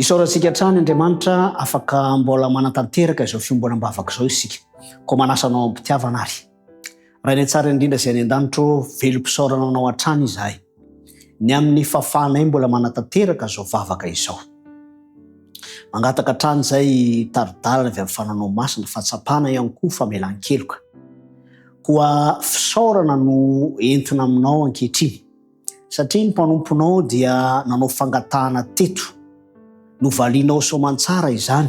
Isaorantsika hatrany Andriamanitra afaka mbola manatanteraka izao fiombonam-bavaka izao isika. Koa manasa anao am-pitiavana ary. Rainay tsara indrindra izay any an-danitra ô, velom-pisaorana anao hatrany izahay. Ny amin'ny fahafahanay mbola manatanteraka izao vavaka izao. Mangataka hatrany izay tari-dalana avy amin'ny fananao masina, fahatsapana ihany koa famelan-keloka. Koa fisaorana no entina aminao ankehitriny. Satria ny mpanomponao dia nanao fangatahana teto, novalianao soamantsara izany,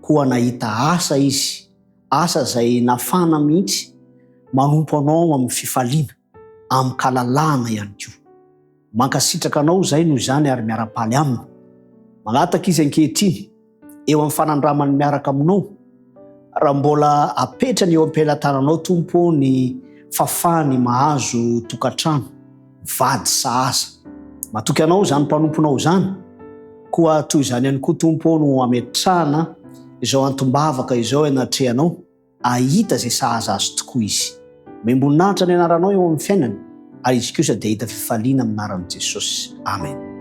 koa nahita asa izy, asa izay nafana mihitsy, manompo anao amin'ny fifaliana, amin-kalalahana ihany koa. Mankasitraka anao izahay noho izany ary miara-paly aminy. Mangataka izy ankehitriny, eo amin'ny fanandramany miaraka aminao, raha mbola apetrany eo am-pelatananao Tompo ô ny fafahany mahazo tokantrano, vady sahaza. Matoky Anao izany mpanomponao izany, koa toy izany ihany koa Tompo ô no ametrahana izao antom-bavaka izao anatrehanao, Hahita izay sahaza azy tokoa izy. Omem-boninahitra ny anaranao eo amin'ny fiainany, ary izy kosa dia hahita fifaliana amin'ny anaran'i Jesosy. Amen.